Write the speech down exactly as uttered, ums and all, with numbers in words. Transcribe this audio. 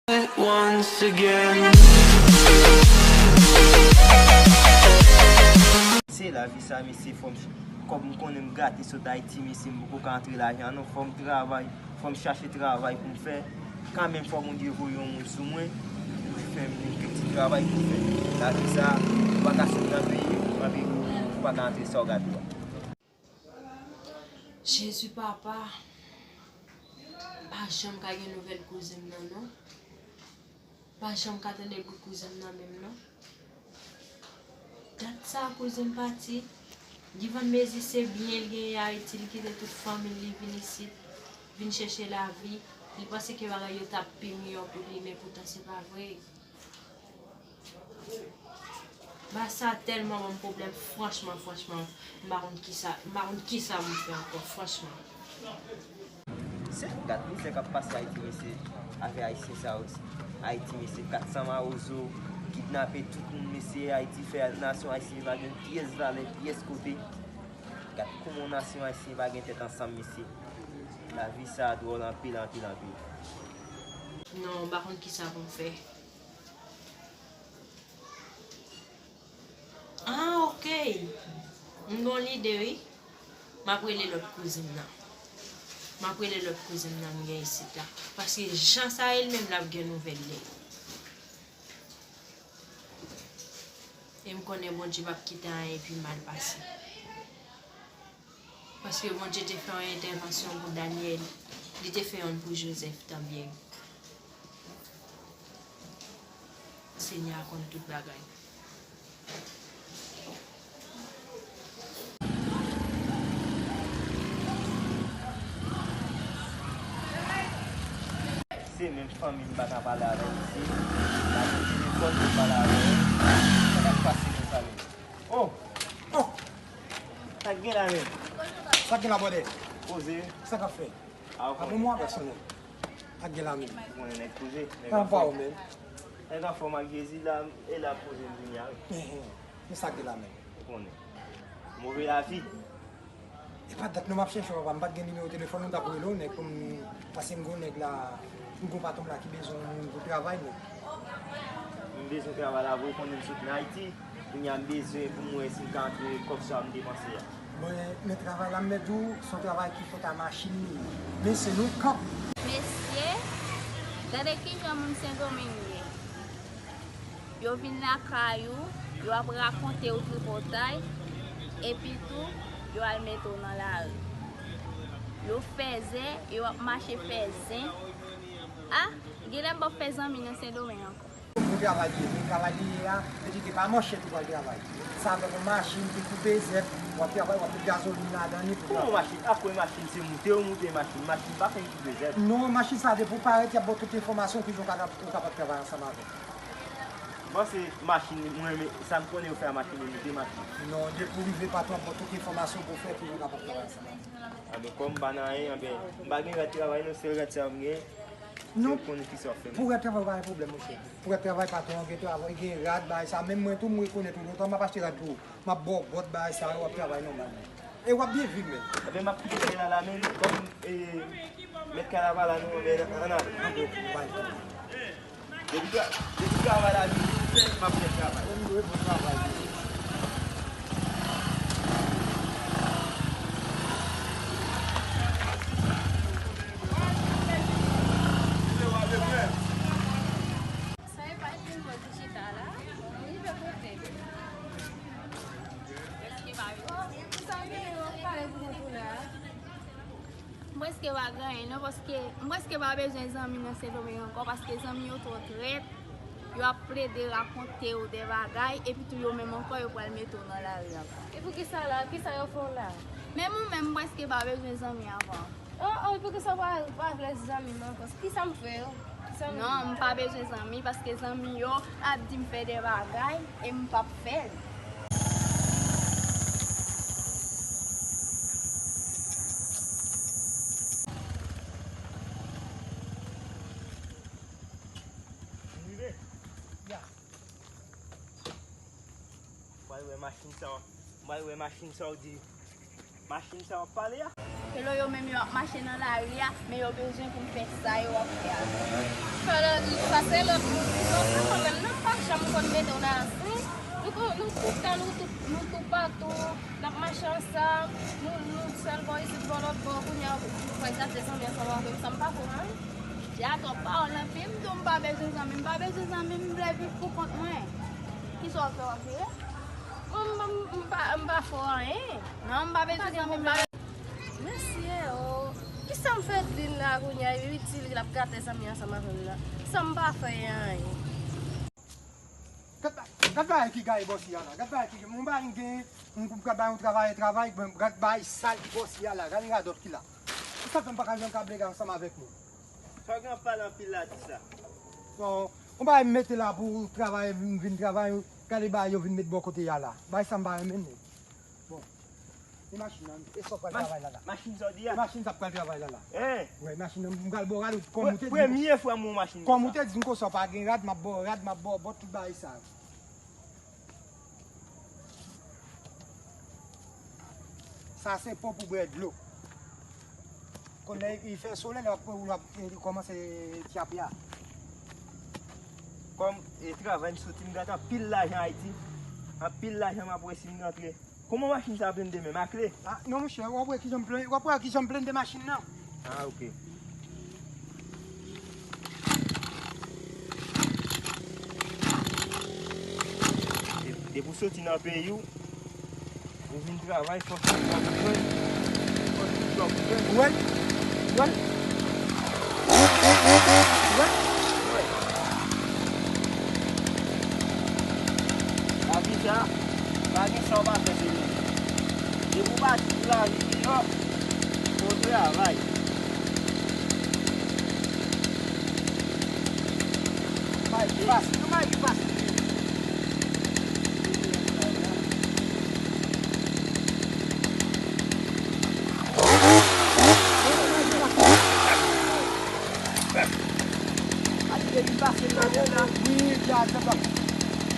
Once again. Se lavi sa, mesye, fò m ch-, kòb m konnen m gate sot Ayiti, mesye, m poko ka antre lajan, non, fò m travay, fò m chache travay pou m fè. Kanmenm, fò Bondye voye yon moun sou mwen, pou fè m yon kèk ti travay pou m fè. Lavi sa, ou pa ka sot nan peyi, anpi ou pa ka antre sa w gate a. Jezi papa, pa janm ka gen nouvèl kouzen m nan, non. Pa janm ka tande bri kouzen m nan menm, non. Dat sa kouzen m pati, li vann mezi se byen l genyen Ayiti, li kite tout fanmi l, li vin isit, vin chèche lavi. Li panse ke bagay yo t ap pi miyò pou li, men poutan se pa vre. Ba sa tèlman ban m pwoblèm, franchman, franchman, m pa konn kisa, m pa konn kisa pou m fè ankò, franchman. Se gad mizè k ap pase Ayiti, mesye, avè Ayisyen sa yo. Ayiti, mesye, kat san mawozo kidnape tout moun, mesye, Ayiti fè nasyon ayisyen pa gen pyès valè, pyès kote. Gad kòman nasyon ayisyen pa gen tèt ansanm, mesye. Lavi sa dwòl anpil, anpil, anpil. Non, m pa konn kisa pou m fè. Ah, ok. M gon lide, wi. M ap rele lòt kouzin nan. M ap rele lòt kouzin nan m gen isit la. Paske jan sa ye, l menm l ap gen nouvèl li. E m konnen Bondye p ap kite anyen pi mal pase. Paske Bondye te fè yon entèvansyon pou Danyèl, li te fè youn pou Jozèf tanbyen. Senyè a konn tout bagay. Se menm fanmi m pa ka pale avè l isit. M pa gen telefòn pou m pale avè l. Sa k ap pase konsa menm? Oh! Oh! Sa k gen la menm? Sa k gen la, brother? Poze. Sa k ap fè? A, ou konnen. Bon mwa pèsonèl. Sa k gen la menm? Ou konnen nèg poze, nèg anfòm. Kòman w, menm? Nèg anfòm ak Jezi la, e la poze m vini a, wi. Hen, hen. Men sa k gen la menm? Ou konnen. Move lavi. E pa dat non m ap chèche w, papa. M pa t gen nimewo telefòn ou, m t ap rele w, nèg, pou m, paske m gon nèg la, m gon patwon m la ki bezwen yon moun pou travay, nèg. M bezwen travay la, vre, ou konnen m sot nan Ayiti. Kounye a m bezwen pou m wè si m ka antre kòb sa a m depanse a. Bon, men travay la m mèt di w, se yon travay ki fèt a machin li ye. Men se yon kanp. Mesye, gade kijan moun Sendomeng ye. Yo vin lakay ou, yo ap rakonte w tripotay, epi tou, yo al mete w nan lari. Yo fè zen, yo ap mache fè zen. Ah, genlè m p ap fè zanmi nan Sendomeng ankò. Pou travay li ye, pou travay li ye a, petite pa manchèt ou pral travay. Sa avèk yon machin ki koupe zèb, w ap travay, w ap met gazolin ladan li pou travay. Kòman machin? Akoz machin se moute yo moute machin, machin pa konn koupe zèb. Non, machin sa depi w parèt, y ap ba w tout enfòmasyon, kijan w ka, ou kapab travay ansanm avè l. Bon, se machin, mwen, men, sa m konnen yo fè a machin, yo moute machin. Non, depi w rive, patwon ap ba w tout enfòmasyon pou w fè, kijan w kapab travay ansanm avè l. Anben, kòm m pa nan anyen, anben, m pa gen rad travay, non, sèl rad sa a m gen. Non. Pou rèd travay, pou rèd travay, pa gen pwoblèm, monchè. Pou rèd travay, patwon an gen travay, gen rad, bagay sa. Menm mwen tou, m rekonèt ou lontan, m ap achte rad pou ou. M ap ba w bòt, bagay sa yo, w ap travay nòmalman. E w ap byen viv, menm. Ebyen, m ap kite kay la la, menm, kòm, e, mèt kay la pa la, non, men, ann ale. Ann ale. Depi tra-, depi travay la vini, m ap fè travay. Bon travay. Sa e pa yon moun ki chita la, li pe kote. Sa gen yon pale pou mwen pou la. M prèske pa gen anyen non, paske m prèske pa bezwen zanmi nan Sendomeng ankò, paske zanmi yo twò trèt. Yo ap plede rakonte w de bagay, epi tou yo menm ankò, yo pral mete w nan lari ankò. E poukisa la? Kisa yo fè w la? Menm ou menm, m prèske pa bezwen zanmi ankò. Oh, oh, poukisa w pa, pa vle zanmi m ankò? Kisa m fè w? Non, m pa bezwen zanmi, paske zanmi yo ap di m fè de bagay, e m p ap fè l. M rive. Ya. M pral wè machin sa, m pral wè machin sa w di, machin sa w ap pale a. Lè yo menm yo ap mache nan lari a, men yo bezwen pou m fè sa yo ap fè a. Fè lòt, pase lòt moun. Lòt moun menm nan pa janm konn mete w nan ansen. Nou kon- nou tout tan, nou tout, nou toupatou, n ap mache ansanm, nou, nou sèl bò isit, bò lòt bò, kounye a, ou kwè sa se zanmi ansanm avè m, sa m pa fè w anyen. Dja twòp pawòl anpil, m di w m pa bezwen zanmi, m pa bezwen zanmi, m vle viv pou kont mwen. Kisa w ap fè w ap vire? Mwen, m, m, m pa, m pa fè w anyen. Non, m pa bezwen zanmi, m pa Mesye, o, kisa m fè Edlin la kounye a? Epi di l l ap gate zanmi ansanm avè m nan. San m pa fè anyen. Gad ba- gad bagay ki gaye bòs ya la. Gad bagay ki moun pa gen moun pou gad bagay yon travayè travay, men gad bagay sal ki bòs ya la. Gad radòt ki la. Sa fè m pa ka jwenn kable ansanm avèk moun. Sa w gen ap pale anpil la di sa? Bon, yon bagay m mete la pou travay, m vin travay, gade bagay yo vin met bò kote ya la. Bagay sa m pa renmen non. Bon. E machin nan, e sa w pral travay la la? Machin sa w di a? E machin sa w pral travay la la. Hein? Wi, machin nan, m pral ba w rad, kòm ou te di. Premye fwa m wè yon machin konsa. Kòm ou te di m konsa, w pa gen rad, m ap ba w rad, m ap ba w bòt, tout bagay sa yo. Sa se pon pou bwè dlo. Kon lè li fè solèy, lè w ap, w ap, e, kòmanse tyape a. Kòm, e, travay m soti, m gate anpil lajan Ayiti. Anpil lajan m ap wè si m rantre. Kòman machin sa blende menm, a kle? Ah, non, monchè, w ap wè kijan m plen-, w ap wè kijan m blende machin nan. Ah, ok. De-, depi w soti nan peyi w, ou vin travay, fòs ou pwòp jwenn, fòs ou pwòp jwenn. Wè, wè. Wè. Lavi sa, pa gen sa w pa fè se nou. Depi w pati pou lavi deyò, fò w travay. Bay ki fasil, nou bay ki fasil. Wi, dja, dja, dja.